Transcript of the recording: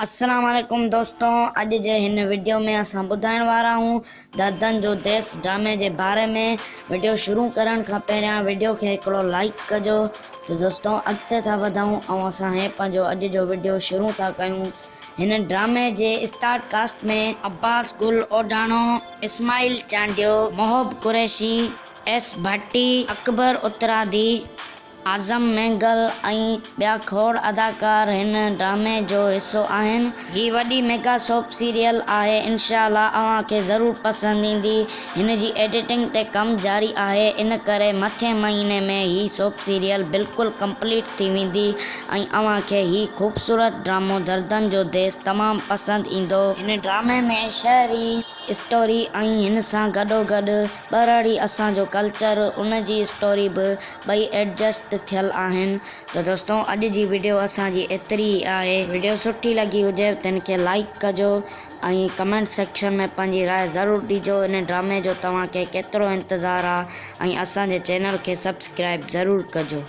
السلام عليڪم دوستو اڄ جي هن وڊيو ۾ اسان ٻڌائڻ وارا آهيون دردن جو ديس ڊرامي جي باري ۾ وڊيو شروع ڪرڻ کان پهريان وڊيو کي هڪڙو لائيڪ ڪجو ته دوستو اڳتي ٿا وڌون ۽ اسان هي پنهنجو اڄ جو وڊيو شروع ٿا ڪيون هن ڊرامي جي اسٽار ڪاسٽ ۾ عباس گل اوڍاڻو، اسماعيل چانڊيو، محب قريشي، ايس ڀٽي، اڪبر اترادي، اعظم مينگل ۽ ٻيا کوڙ اداڪار هن ڊرامي جو حصو آهن. هي وڏي ميگا سوپ سيريل آهي انشاء الله اوهان کي ضرور پسند ايندي. هن جي ايڊيٽنگ تي ڪم جاري آهي ان ڪري مٿين مهيني ۾ هي سوپ سيريل بلڪل ڪمپليٽ ٿي ويندي ۽ اوهان کي هي خوبصورت ڊرامو دردن جو ديس تمام پسند ايندو. هن ڊرامي ۾ شهري اسٽوري ۽ هن سان گڏوگڏ ٻهراڙي اسان جو ڪلچر ان جي اسٽوري به ٻئي ايڊجسٽ ٿيل آهن ته دوستو اڄ جي وڊيو اسان جي ايتري ئي آهي وڊيو سٺي لڳي هجي ته ان کي لائيڪ ڪجو ۽ ڪمينٽ سيڪشن ۾ پنهنجي راء ضرور ڏجو ان ڊرامي جو توهان کي ڪيترو انتظار آ ۽ اسان جي چينل کي سبسڪرائيب ضرور ڪجو.